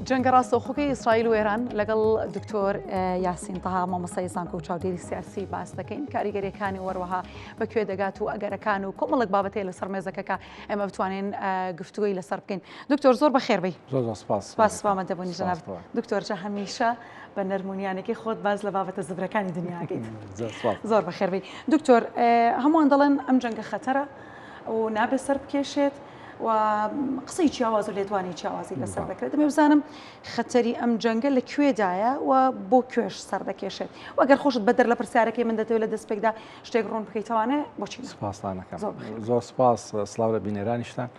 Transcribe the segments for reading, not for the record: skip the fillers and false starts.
جەنگە ڕاستەوخۆکەی ئیسرائیل و ئێران لەگەڵ دکتۆر یاسین تەها مامۆستای زانکۆ و چاودێری سیاسی باس دەکەین کاریگەریەکانی وەروەها بە کوێ دەگات و ئەگەرەکان و کۆمەڵک بابەتەیە لەسەر مێزەکەکە ئێمە بتوانین گفتوگۆی لەسەر بکەین دکتۆر زۆر بەخێربێی زۆر زۆر سپاس سپاس ئامادەبوونی جەنابت دکتۆر جا هەمیشە بە نەرمونیانەکەی خۆت باس لە بابەتە زبرەکانی دنیاکەیت زۆر بەخێربێی دکتۆر هەمووان دەڵێن ئەم جەنگە خەتەرە و نابێت سەر بکێشێت و قسەی جیاواز و لێدوانی جیاوازی لەسەر دەکرێت دەمێ بزانم خەتەری ئەم جەنگە لە کوێدایە و بۆ کوێش سەر دەکێشێت و ئەگەر خۆشت بەدەر لە پرسیارەکەی من دەتەوێت لە دەستپێکدا شتێک ڕوون بکەیتەوانێ بۆچی سپاسانەکەم زۆر سپاس سڵاو لە بینەرانیشتان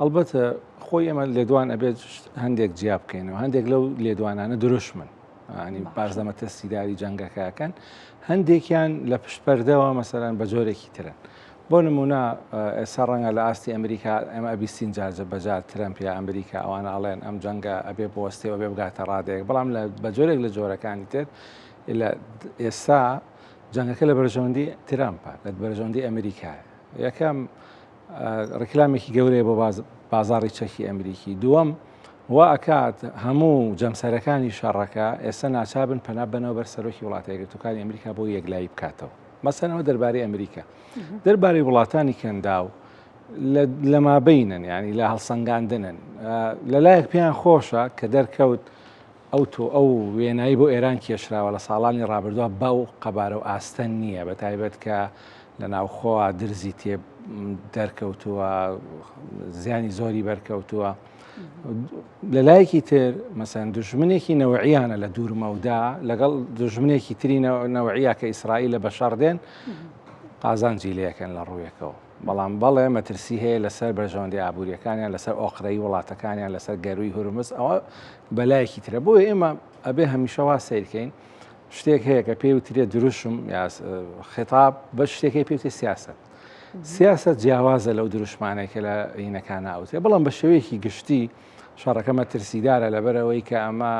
ئەڵبەتە خۆی ئێمە لێدوان ئەبێت هەندێک جیا بکەینەوە هەندێک لەو لێدوانانە دروشمن ینی باش لە مەترسیداری جەنگەکەکەن هەندێکیان لە پشت پەردەوە مەسەرەن بە جۆرێکی ترن بۆ نمونە ئێستا ڕەنگە لە ئاستی ئەمریکا ئێمە ئەبیستین جارجە بەجار ترەمپ یا ئەمریکا ئەوانە ئەڵێن ئەم جەنگە ئەبێ بوەستێ و ئەبێ بگاتە ڕادەیەک بەڵام لە بە جۆرێک لە جۆرەکانی تر لە ئێستا جەنگەکە لە بەرژەوەندی ترامپە لە بەرژەوەندی ئەمریکایە یەکەم ڕیکلامێکی گەورەیە بۆ بازاڕی چەکی ئەمریکی دووەم وا ئەکات هەموو جەمسەرەکانی شەڕەکە ئێستا ناچابن پەنا بەنەوە بەر سەرۆکی وڵاتە یەکگرتووەکانی ئەمریکا بۆ یەکلایی بکاتەوە مەسەن ئەوە دەربارەی ئەمریکا دەربارەی وڵاتانی کەنداو لە مابینن ینی لە هەڵسەنگاندنن لەلایەک پێیان خۆشە کە دەرکەوت ئەو تۆ ئەو وێنایی بۆ ئێران کێشراوە لە ساڵانی ڕابردووە باو قەبارە و ئاستەن نییە بە تایبەت کە لە ناوخۆوە درزی تێ دەرکەوتووە زیانی زۆری بەرکەوتووە لە لایەکی تر مەسەن دوژمنێکی نەوعیانە لە دوورمەودا لەگەڵ دوژمنێکی تری نەوعیە کە ئیسرائیل لە بەشەڕ دێن قازانجی لەکەن لە ڕوویەکەوە بەڵام بەڵێ مەترسی هەیە لەسەر بەرژەوەندی ئابوووریەکانیان لەسەر ئۆقرەی وڵاتەکانیان لەسەر گەروی هورمز ئەوە بەلایەکی ترە بۆیە ئێمە ئەبێ هەمیشە وا سیرکەین شتێک هەیە کە پێی وترێت دروشم یا خطاب بە شتێکی پێوتێ سیاست سیاسەت جیاوازە لەو دروشمانەی کە لە هینەکان ناوتێ بەڵام بە شێوەیەکی گشتی شەڕەکە مەترسیدارە لەبەرەوەی کە ئەمە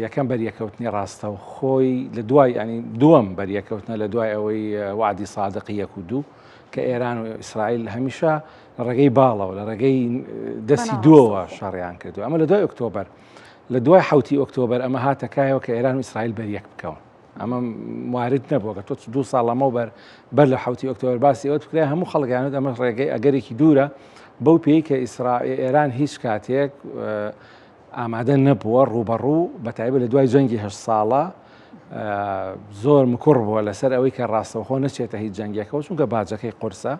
یەکەم بەریەکەوتنی ڕاستە و خۆی لە دوای ینی دووەم بەریەکەوتنە لە دوای ئەوەی وعدی سادقی یەک و دوو کە ئێران و ئیسرائیل هەمیشە لە ڕێگەی باڵەوە لە ڕێگەی دەستی دووەوە شەڕیان کردو ئەمە لە دوای ئۆکتۆبەر لە دوای حوتی ئۆکتۆبەر ئەمە هاتەکایەوە کە ئێران و ئیسرائیل بەریەک بکەون ئەمە وارد نەبووە کە تۆ دوو ساڵ لەمەوبەر بەر لە حوتی ئۆکتۆبەر باسی ئەوەت بکرای هەموو خەڵکیانوت ئەمە ڕێگەی ئەگەرێکی دوورە بەو پێی کە ئیسرائیل ئێران هیچ کاتێک ئامادە نەبووە ڕووبەڕوو بە تایبەت لە دوای جەنگی هەشت ساڵە زۆر مکوڕ بووە لەسەر ئەوەی کە ڕاستەوخۆ نەچێتە هیچ جەنگێکەوە چونکە باجەکەی قورسە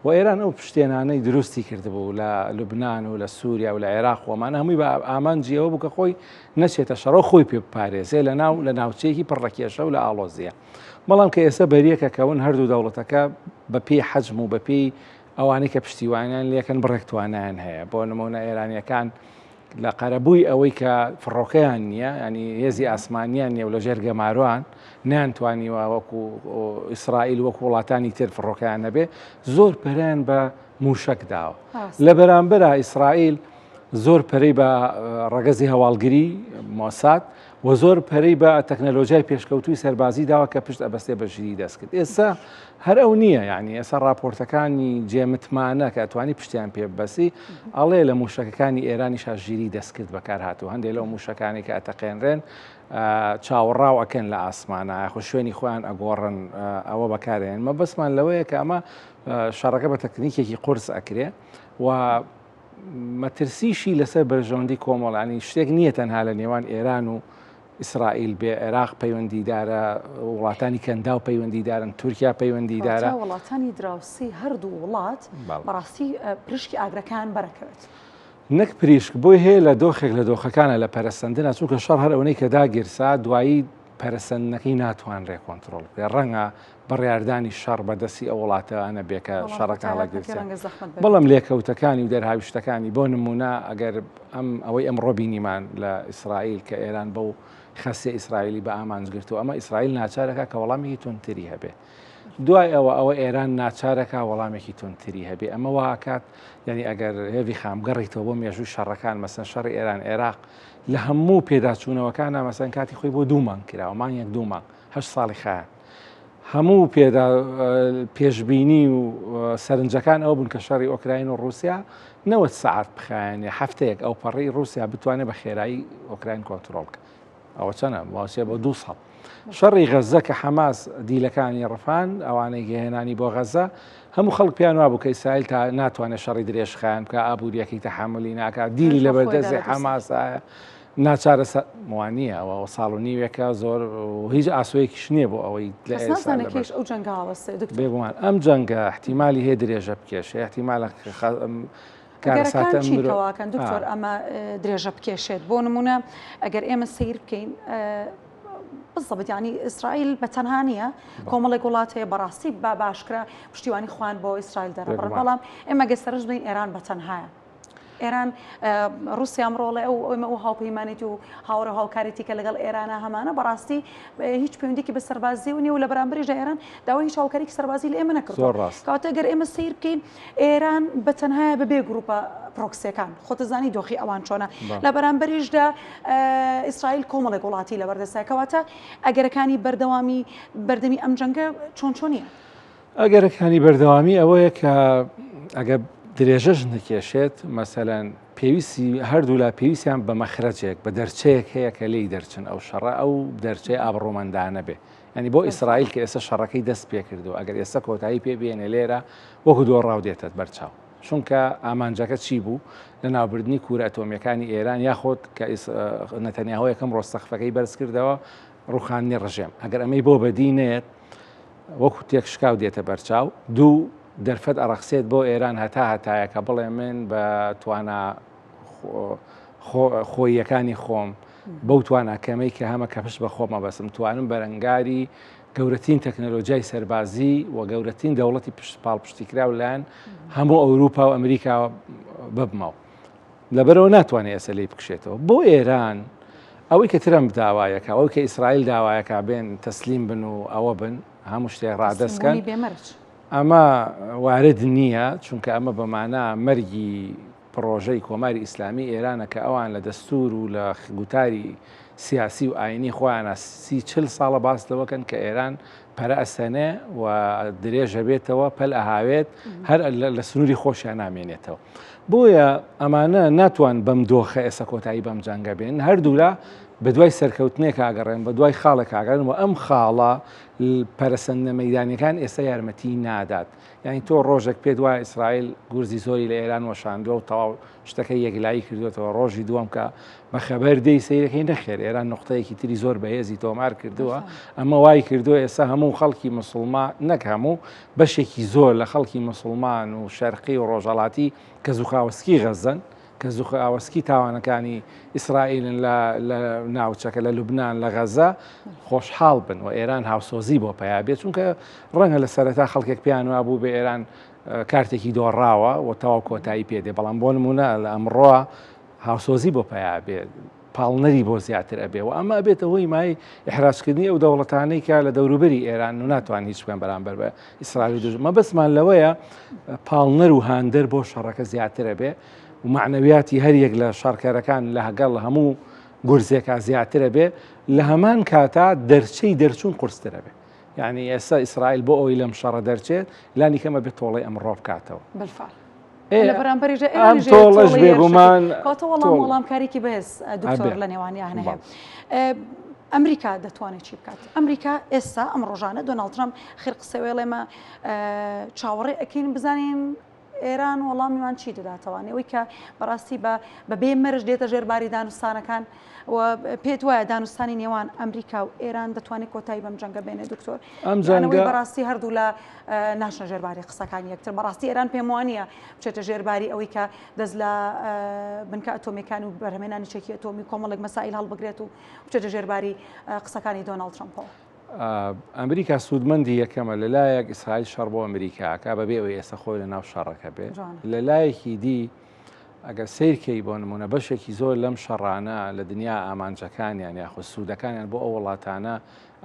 و ئێران ئەو پشتێنانەی دروستی کردبوو لە لوبناان و لە سووریا و لە عێراق وەمانە هەمووی بە ئامانجی ئەوە بوو کە خۆی نەچێتە شەڕەوە خۆی پێ بپارێزێ لە ناو لە ناوچەیەکی پڕ لە کێشە و لە ئاڵۆزیە بەڵام کە ئێستا بەریەکە کەون هەردوو دەوڵەتەکە بە پێی حەجم و بە پێی ئەوانەی کە پشتیوانیان لەکەن بڕێک توانایان هەیە بۆ نمونە ئێرانیەکان لە قەرەبووی ئەوەی کە فڕۆکەیان نییە ینی هێزی ئاسمانیان نییە و لە ژێر گەمارۆان نیانتوانیوە وەکو ئیسرائیل وەکو وڵاتانی تر فڕۆکەیان نەبێ زۆر پەرەیان بە موشک داوە لە بەرامبەرا ئیسرائیل زۆر پەرەی بە ڕەگەزی هەواڵگری مۆساد و زۆر پەرەی بە تەکنەلۆژیای پێشکەوتوی سەربازی داوە کە پشت ئەبەستێ بە ژیری دەستکرد ئێستا هەر ئەو نییە یعنی ئێستا راپۆرتەکانی جێمتمانە کە ئەتوانی پشتیان پێ ببەسی ئەڵێ لە موشەکەکانی ئێرانی ژیری دەستکرد بەکار هاتوو هەندێک لەو موشەکانی کە ئەتەقێنرێن چاوەڕاو ئەکەن لە ئاسمانە یاخۆ شوێنی خۆیان ئەگۆڕن ئەوە بەکارێن مەبەستمان لەوەیە کە ئەمە شەڕەکە بە تەکنیکێکی قورس ئەکرێ و مەترسیشی لەسەر بەرژەوەندی کۆمەڵ ینی شتێک نییە تەنها لە نێوان ئێران و ئیسرائیل بێ عێراق پەیوەندیدارە وڵاتانی کەنداو پەیوەندیدارن تورکیا پەیوەندیدارە وڵاتانی دراوسی هەردوو وڵات بەڕاستی پرشکی ئاگرەکان بەرەکەوێت. نەک پریشک بۆی هەیە لە دۆخێک لە دۆخەکانە لە پەرەسەندنە چونکە شەڕ هەر ئەوەی کە داگیرسا دوایی پەرەسەندنەکەی ناتوانرێ کۆنترۆڵ بکرێ ڕەنگە بڕیاردانی شەڕ بە دەستی ئەو وڵاتانە بێ کە شەڕەکە هەڵەگرتن بەڵام لێکەوتەکانی و دەرهاویشتەکانی بۆ نمونە ئەگەر ئەم ئەوەی ئەمڕۆ بینیمان لە ئیسرائیل کە ئێران بەو خەسێ ئیسرائیلی بە ئامانج گرتو ئەمە ئیسرائیل ناچارەکە کە وەڵامێکی توندتری هەبێ دوای ئەوە ئەوە ئێران ناچارەکە وەڵامێکی توندتری هەبێ ئەمە واکات یعنی ئەگەر هێوی خام گەڕیتەوە بۆ مێژووی شەڕەکان مەسەن شەڕی ئێران عێراق لە هەموو پێداچوونەوەکانە مەسەن کاتی خۆی بۆ دوو مانگ کراوە مانگێک دوو مانگ هەشت ساڵی خایان. هەموو پێدا پێشبینی و سەرنجەکان ئەوە بوون کە شەڕی ئۆکراین و ڕووسیا 90 سەعات بخایەنێ، هەفتەیەک ئەوپەڕی ڕووسیا بتوانێت بە خێرایی ئۆکراین کۆنترۆڵ بکە. ئەوە چەنە بۆ بۆ دوو ساڵ. شەڕی غەزە کە حەماس دیلەکانی ڕفان ئەوانەی گەهێنانی بۆ غەزە هەموو خەڵک پێیان وابوو کە ئیسرائیل تا ناتوانێت شەڕی درێژخایەن بکە ئابووریەکەی تەحەمولی ناکات دیلی لەبەردەستی حەماسایە ناچارە وانییە ئەوە ساڵ و نیوێکە زۆر هیچ ئاسۆیەکیش نییە بۆ ئەوەی لە ئێستا ئەو جەنگە هەڵەسێ دکتۆر بێگومان ئەم جەنگە احتیمالی هەیە درێژە بکێشێ احتیمالە کارەساتە کەواکەن دکتۆر ئەمە درێژە بکێشێت بۆ نمونە ئەگەر ئێمە سیر بکەین بزەبت ینی ئیسرائیل بە تەنها نییە کۆمەڵێک وڵات هەیە بەڕاستی با باشکرا پشتیوانی خوان بۆ ئیسرائیل دەرەبڕن بەڵام ئێمە گە سەرنج بین ئێران بە تەنهایە ئێران ڕوسیا ئەمڕۆ ئەڵێ ئەو ئێمە ئەو هاوپەیمانێتی و هاوڕێ و هاوکارێتی کە لەگەڵ ئێرانە هەمانە بەڕاستی هیچ پەیوەندیکی بە سەربازیەوە نیە و لە بەرامبەریشدا ئێران داوای هیچ هاوکاریکی سەربازی لە ئێمە نەکردووە. زۆر ڕاست. کەواتە گەر ئێمە سەیر بکەین ئێران بە تەنهایە بەبێ گروپە پرۆکسیەکان خۆتەزانی دۆخی ئەوان چۆنە لە بەرامبەریشدا ئیسرائیل کۆمەڵێک وڵاتی لەبەردەستە کەواتە ئەگەرەکانی بەردەوامی بەردەمی ئەم جەنگە چۆن چۆنیە؟ ئەگەرەکانی بەردەوامی ئەوەیە کە ئەگە درێژەش نەکێشێت مەسەلەن پێویستی هەردوولا پێویستیان بە مەخرەجێک بە دەرچەیەک هەیە کە لێی دەرچن ئەو شەڕە ئەو دەرچەی ئابڕۆمەندانە بێ ینی بۆ ئیسرائیل کە ئێستا شەڕەکەی دەست پێ کردو ئەگەر ئێستا کۆتایی پێ بێنێ لێرە وەکو دۆڕاو دێتە بەرچاو چونکە ئامانجەکە چی بوو لە ناوبردنی کورە ئەتۆمیەکانی ئێران یاخۆت کە نەتەنیاهۆ یەکەم ڕۆژ سەقفەکەی بەرز کردەوە ڕوخاندنی ڕژێم ئەگەر ئەمەی بۆ بەدی نێت وەکو تێکشکاو دێتە بەرچاو، دوو، دەرفەت ئەڕەخسێت بۆ ئێران هەتا هەتایە کە بڵێ من بە توانا خۆییەکانی خۆم، بەو توانا کەمەی کە هەمە کە پشت بە خۆم ئەبەستم، توانم بەرەنگاری گەورەترین تەکنەلۆجیای سەربازی و گەورەترین دەوڵەتی پشت پاڵپشتیکراو لایەن هەموو ئەوروپا و ئەمریکا ببمەوە. لەبەرئەوە ناتوانێت ئێستا لێی بکشێتەوە. بۆ ئێران ئەوەی کە ترەمپ داوایەکە، ئەوەی کە ئیسرائیل داوایەکە بێن تەسلیم بن و ئەوە بن، هەموو شتێک ڕادەست کەن، ئەمە وارد نییە، چونکە ئەمە بە مانا مەرگی پڕۆژەی کۆماری ئیسلامی ئێرانە کە ئەوان لە دەستوور و لە گوتاری سیاسی و ئاینی خۆیانە سی چل ساڵە باس لەوە کەن کە ئێران پەرە ئەسەنێ و درێژە بێتەوە پەل ئەهاوێت هەر لە سنووری خۆشیان نامێنێتەوە. بۆیە ئەمانە ناتوان بەم دۆخە ئێستا کۆتایی بەم جەنگە بێن هەردوولا بە دوای سەرکەوتنێک ئاگەڕێن بە دوای خاڵێک ئاگەن و ئەم خاڵە پەرەسەندنە مەیدانیەکان ئێستا یارمەتی نادات یعنی تۆ ڕۆژێک پێت وایە ئیسرائیل گورزی زۆری لە ئێران وەشاندووە و تەواو شتەکە یەکلایی کردوێتەوە ڕۆژی دووەم کە بە خەبەر دێی سەیرەکەی نەخێر ئێران نقطەیەکی تری زۆر بەهێزی تۆمار کردووە ئەمە وای کردووە ئێستا هەموو خەڵکی مسلمان نەک هەموو بەشێکی زۆر لە خەڵکی مسلمان و شەرقی و ڕۆژهەڵاتی کە زوخاوەسکی غەزەن کە زوخاوەسکی تاوانەکانی ئیسرائیلن لە ناوچەکە لە لوبناان لە غەزە خۆشحاڵ بن و ئێران هاوسۆزی بۆ پیا بێت چونکە ڕەنگە لە سەرەتا خەڵکێک پێیان وابوو بە ئێران کارتێکی دۆڕاوە و تەواو کۆتایی پێدێ بەڵام بۆ نمونە لە ئەمڕۆ هاوسۆزی بۆ پیا بێت پاڵنەری بۆ زیاتر ئەبێ و ئەمە ئەبێتە هۆی مای ئیحراجکردنی ئەو دەوڵەتانەی کە لە دەوروبەری ئێران و ناتوان هیچ بکەن بەرامبەر بە ئیسرائیل دژ مەبەستمان لەوەیە پاڵنەر و هاندەر بۆ شەڕەکە زیاترە بێ و معنەویاتی هەر یەک لە شەڕکەرەکان لە هەگەڵ هەموو گورزێکا زیاترە بێ لە هەمان کاتا دەرچەی دەرچوون قورسترە بێ یعنی ئێستا ئیسرائیل بۆ ئەوەی لەم شەڕە دەرچێت لانی کەمە بێت تۆڵەی ئەمڕۆ بکاتەوە. بالفعل. لە بەرامبەریشدا ئێرانیش ئەم تۆڵەش بێگومان کەواتە وەڵام وەڵامکارێکی بەهێز دکتۆر لە نێوانیان هەیە. ئەمریکا دەتوانێت چی بکات؟ ئەمریکا ئێستا ئەم ڕۆژانە دۆناڵد ترەمپ خیر قسەوێڵێمە چاوەڕێ ئەکەین بزانین ئێران وەڵامیمان چی دەداتەوە ئەوەی کە بەڕاستی بە بەبێ مەرج دێتە ژێر باری دانوستانەکان و پێت وایە دانوستانی نێوان ئەمریکا و ئێران دەتوانێت کۆتایی بەم جەنگە بێنێت دکتۆر ئەم جەنگە بەڕاستی هەردوو لە ناچنە ژێر باری قسەکانی یەکتر بەڕاستی ئێران پێم وانییە بچێتە ژێر باری ئەوەی کە دەست لە بنکە ئەتۆمیەکان و بەرهەمێنانی چەکی ئەتۆمی کۆمەڵێک مەسائیل هەڵبگرێت و بچێتە ژێر باری قسەکانی دۆناڵد ترەمپەوە. ئەمریکا سوودمەندی یەکەمە لەلایەک ئیسرائیل شەڕ بۆ ئەمریکاکە بەبێ ئەوەی ئێستا خۆی لە ناو شەڕەکە بێ لە لایەکی دی ئەگەر سیرکەی بۆ نمونە بەشێکی زۆر لەم شەڕانە لە دنیا ئامانجەکانیان یاخود سوودەکانیان بۆ ئەو وڵاتانە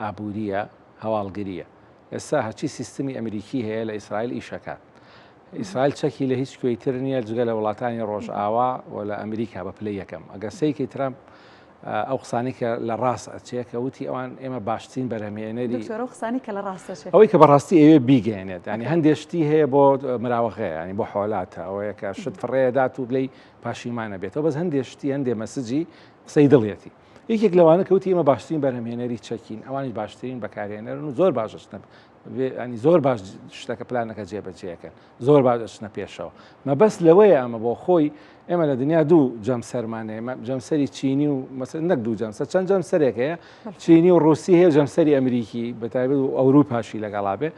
ئابووریە هەواڵگریە ئێستا هەرچی سیستمی ئەمریکی هەیە لە ئیسرائیل ئیشەکات. ئیسرائیل چەکی لە هیچ کوێی تر نییە جگە لە وڵاتانی ڕۆژئاوا و لە ئەمریکا بە پلەی یەکەم. ئەگەر سەیرکەی ترەمپ ئەو قسانەی کە لە ڕاست ئەچێ کە وتی ئەوان ئێمە باشترین بەرهەمهێنەری دکتۆر ئەو قسانەی کە لە ڕاست ئەچێ ئەوەی کە بەڕاستی ئەوێ بیگەێنێت ینی هەندێک شتی هەیە بۆ مراوەغەیە ینی بۆ حۆلاتە ئەوەیە کە شت فڕێدات و بلەی پاشیمانە بێتەوە بەس هەندێک شتی هەندێ message ی قسەی دڵیەتی یەکێک لەوانە کەوتی ئێمە باشترین بەرهەمهێنەری چەکین ئەوانیش باشترین بەکارهێنەرن و زۆر باش ئەچنە ینی زۆر باش شتەکە پلانەکە جێبەجێەکەن زۆر باش ئەچنە پێشەوە مەبەست لەوەیە ئەمە بۆ خۆی ئێمە لە دنیا دوو جەمسەرمان هەیە جەمسەری چینی و مەسەر نەک دوو جەمسەر چەند جەمسەرێک هەیە چینی و ڕوسی هەیە جەمسەری ئەمریکی بەتایبەت و ئەوروپاشی لەگەڵا بێ